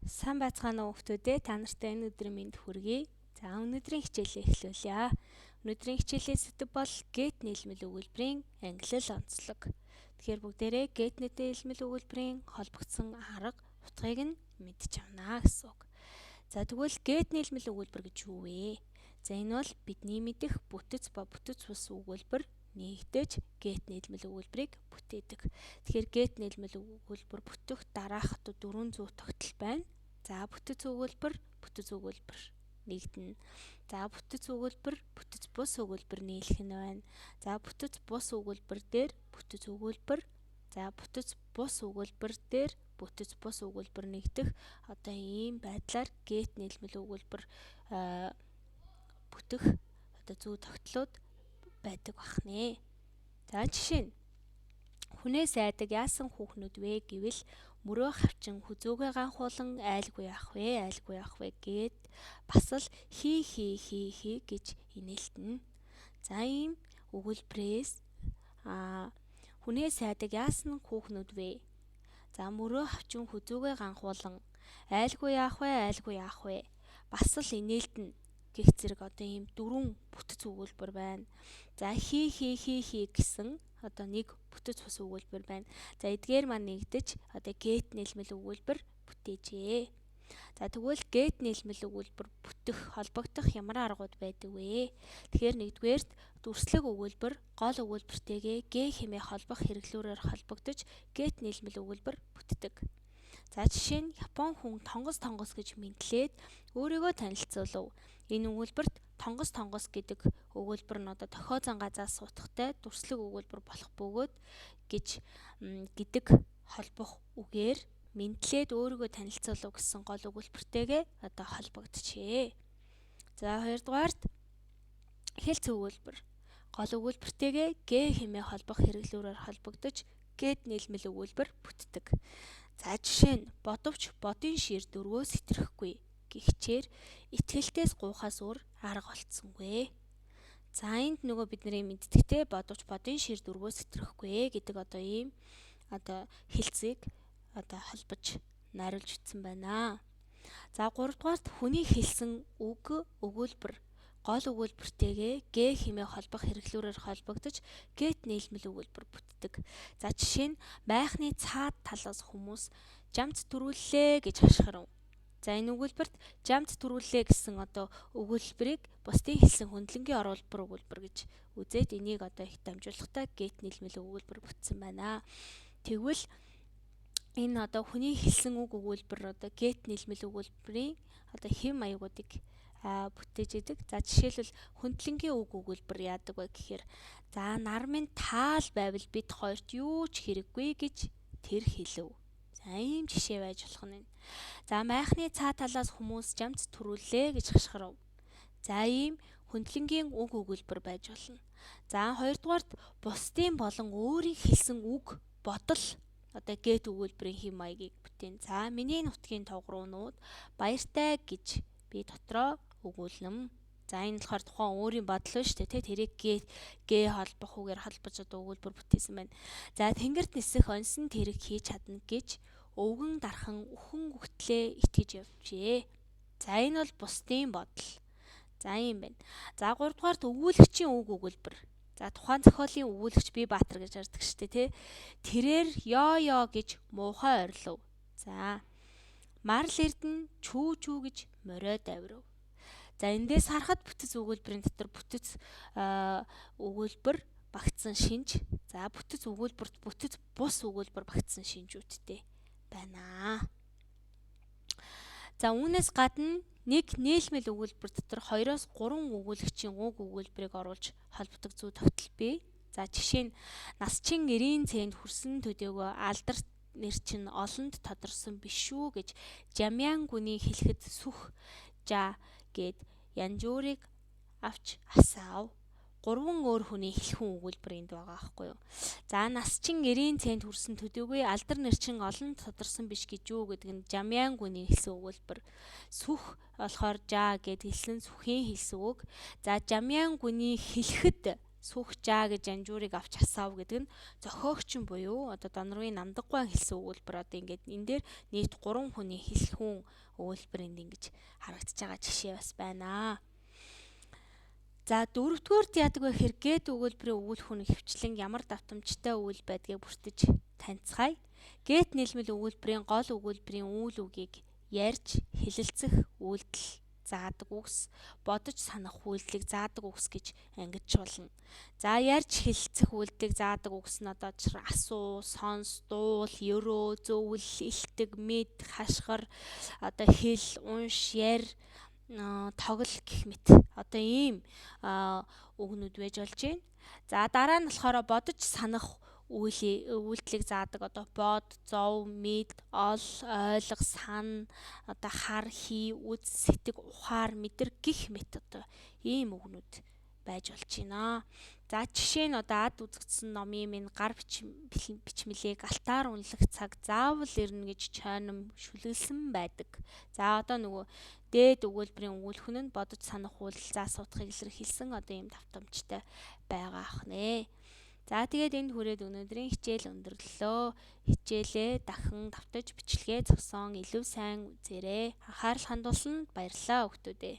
Сайн байцгаана уу хүмүүстээ, та нартай энэ өдрийн мэнд хүргэе. За, өнөөдрийн хичээлээ эхлүүлье. Өнөөдрийн хичээлийн сэдэв бол get нийлмэл өгүүлбэрийн ангилал онцлог. Тэгэхээр бүгдээрээ get нийлмэл өгүүлбэрийн холбогдсон арга утгыг нь мэдж авна гэсэн үг. За, тэгвэл get нийлмэл өгүүлбэр гэж юу вэ? За, энэ бол бидний мэдэх бүтэц ба бүтэц бус өгүүлбэр нэгдэж get нийлмэл өгүүлбэрийг бүтээдэг. Тэгэхээр get нийлмэл өгүүлбэр бүтэх дараах одоо дөрвөн зүй тогтол байна. За, бүтэц өгүүлбэр, бүтэц өгүүлбэр нэгдэнэ. За, бүтэц өгүүлбэр, бүтэц бус өгүүлбэр нийлэх нь байна. За, бүтэц бус өгүүлбэр дээр бүтэц өгүүлбэр, за, бүтэц бус өгүүлбэр дээр бүтэц бус өгүүлбэр нэгдэх одоо ийм байдлаар get нийлмэл өгүүлбэр бүтэх одоо зүй тогтлууд байдаг бахнэ. За, жишээ нь хүнээс айдаг яасан хүүхнүүд вэ гэвэл мөрөө хавчин хүзүүгээ ганхуулан айлгүй яах вэ, айлгүй яах вэ гээд бас л хи хи хи хи гэж инээлтэнэ. За, ийм өгүүлбэрээс хүнээс айдаг яасан хүүхнүүд вэ? За, мөрөө хавчин хүзүүгээ ганхуулан айлгүй яах вэ, айлгүй яах вэ? Бас л инээлтэнэ гэх зэрэг одоо ийм дөрвөн бүтэц өгүүлбэр байна. За, хи хи хи хи гэсэн одоо нэг бүтэц бус өгүүлбэр байна. За, эдгээр маань нэгдэж одоо get нийлмэл өгүүлбэр бүтээжээ. За, тэгвэл get нийлмэл өгүүлбэр бүтэх, холбогдох ямар аргууд байдаг вэ? Тэгэхээр нэгдүгээрт дүрслэг өгүүлбэр гол өгүүлбэртэйгээ г хэмээх холбох хэрэглүүрээр холбогдож get нийлмэл өгүүлбэр бүтдэг. За, жишээ нь Япон хүн тонгос тонгос гэж мэндлээд өөрийгөө танилцуулав. Энэ өгүүлбэрт тонгос тонгос гэдэг өгүүлбэр нь одоо дохио зан газаас утгатай дүрслэг өгүүлбэр болох бөгөөд гэж гэдэг холбох үгээр мэндлээд өөрийгөө танилцуулав гэсэн гол өгүүлбэртэйгээ одоо холбогдчихээ. За, хоёрдугаарт хэлц өгүүлбэр гол өгүүлбэртэйгээ г хэмээх холбох хэрэглүүрээр холбогдож get нийлмэл өгүүлбэр бүтдэг. За, жишээ нь бодовч бодын шир дөрвөөс хэтрэхгүй гэгчээр итгэлтээс гуйхаас өөр арга олдсонгүй. За, энд нөгөө бидний мэддэгтэй бодовч бодын шир дөрвөөс хэтрэхгүй гэдэг одоо ийм одоо хэлцийг одоо холбож найруулж утсан байна. За, гуравдугаарт хүний хэлсэн үг өгүүлбэр гол өгүүлбэртэйгээ г хэмээх холбох хэрэглүүрээр холбогдож get нийлмэл өгүүлбэр бүтдэг. За, жишээ нь майхны цаад талаас хүмүүс жамц түрүүллээ гэж хашгирав. За, энэ өгүүлбэрт жамц түрүүллээ гэсэн одоо өгүүлбэрийг бусдын хэлсэн хөндлөнгийн оруулбар өгүүлбэр гэж үзээд энийг одоо их дамжуулгатай get нийлмэл өгүүлбэр бүтсэн байна. Тэгвэл энэ одоо хүний хэлсэн үг өгүүлбэр одоо get нийлмэл өгүүлбэрийн одоо хэв маягуудыг бүтээж идэг. За, жишээлбэл хөндлөнгийн үг өгүүлбэр яадаг вэ гэхээр за, нар минь таал байвал бид хоёрт юу ч хэрэггүй гэж тэр хэлэв. За, ийм жишээ байж болох нь. За, майхны цаа талаас хүмүүс жамц түрүүллээ гэж хашгирав. За, ийм хөндлөнгийн үг өгүүлбэр байж болно. За, хоёрдугаарт бусдын болон өөрийн хэлсэн үг бодол одоо get өгүүлбэрийн хэв маягийг бүтээн. За, миний нутгийн тугруунууд баяртай гэж би дотроо өгүүлнэ. За, энэ болохоор тухайн өөрийн бодол шүү дээ, тэрийг г г холбох үгээр холбож одоо өгүүлбэр бүтээсэн байна. За, тэнгэрт нисэх оньсон тэрэг хийж чадна гэж өвгөн дархан үхэн үхтлээ итгэж явжээ. За, энэ бол бусдын бодол. За, ийм байна. За, гуравдугаарт өгүүлэгчийн үг өгүүлбэр. За, тухайн зохиолын өгүүлэгч Би Баатар гэж ярьдаг шүү дээ, тий. Тэрээр ёо ёо гэж муухай орилов. За, Марл Эрдэнэ чүү чүү гэж морио давирав. За, эндээс харахад бүтэц өгүүлбэрийн дотор бүтэц өгүүлбэр багтсан шинж. За, бүтэц өгүүлбэрт бүтэц бус өгүүлбэр багтсан шинжүүдтэй байна. За, үүнээс гадна нэг нийлмэл өгүүлбэр дотор 2-оос 3 өгүүлэгчийн үг өгүүлбэрийг оруулж холбодог зүй тогтол бий. За, жишээ нь нас чин 90 цент хүрсэн төдийгүй алдар нэр чинь олонд тодорсон биш шүү гэж Жамьян гүний хэлэхэд сүх жа гээд янжуурыг авч асаав. Гурван өөр хүний хэлхэн өгүүлбэр энд байгаа аахгүй юу. За, нас чин 90 цент хүрсэн төдийгүй алдар нэр чин олонд тодорсон биш гэж юу гэдэг нь Жамьян гүний хэлсэн өгүүлбэр. Сүх болохоор жа гэд хэлсэн сүхийн хэлсэн үг. За, Жамьян гүний хэлэхэд Сүхжаа гэж анжуурыг авч асаав гэдэг нь зохиогч нь буюу одоо Донорвын Намдаггуан хэлсэн өгүүлбэр. Одоо ингээд энэ дээр нийт 3 хүний хэлэхүүн өгүүлбэр энд ингэж харагдаж байгаа жишээ бас байна. За, дөрөвдүгээрт яадаг вэ гэхээр гээд өгүүлбэрийн өгүүлэх үн ихэвчлэн ямар давтамжтай үйл байдгийг бүртэж танилцгаая. Гээд нийлмэл өгүүлбэрийн гол өгүүлбэрийн үйл үгийг ярьж хэлэлцэх үйлдэл заадаг үгс, бодож санах үйлдэлийг заадаг үгс гэж ангиж болно. За, ярьж хэлэлцэх үйлдэлийг заадаг үгс нь одоо асуу, сонс, дуул, ерөө, зөвл, илтэг, мэд, хашгир, одоо хэл, унш, яр, тоглол гэх мэт одоо ийм үгнүүд байж болж байна. За, дараа нь болохоор бодож санах үйлдэлийг заадаг одоо бод, зов, мэд, ол, ойлго, сан, одоо хар, хий, үз, сэтгэ, ухаар, мэдэр гэх мэт одоо ийм үгнүүд байж болж байна. За, жишээ нь одоо ад үзэгдсэн номын минь гар бичмэлийг алтаар үнэлэх цаг заавал ирнэ гэж чойном шүлэглэсэн байдаг. За, одоо нөгөө дээд өгүүлбэрийн өгүүлэх нь бодож санах үйлдэл заас утгыг илэрхийлсэн одоо ийм давтамжтай байгаа ах нэ. За, тэгээд энд хүрээд өнөөдрийн хичээл өндөрлөлөө. Хичээлээ дахин давтаж бичлэгээ зогсоон илүү сайн үзээрэй. Анхаарал хандуулсанд баярлалаа хүмүүдээ.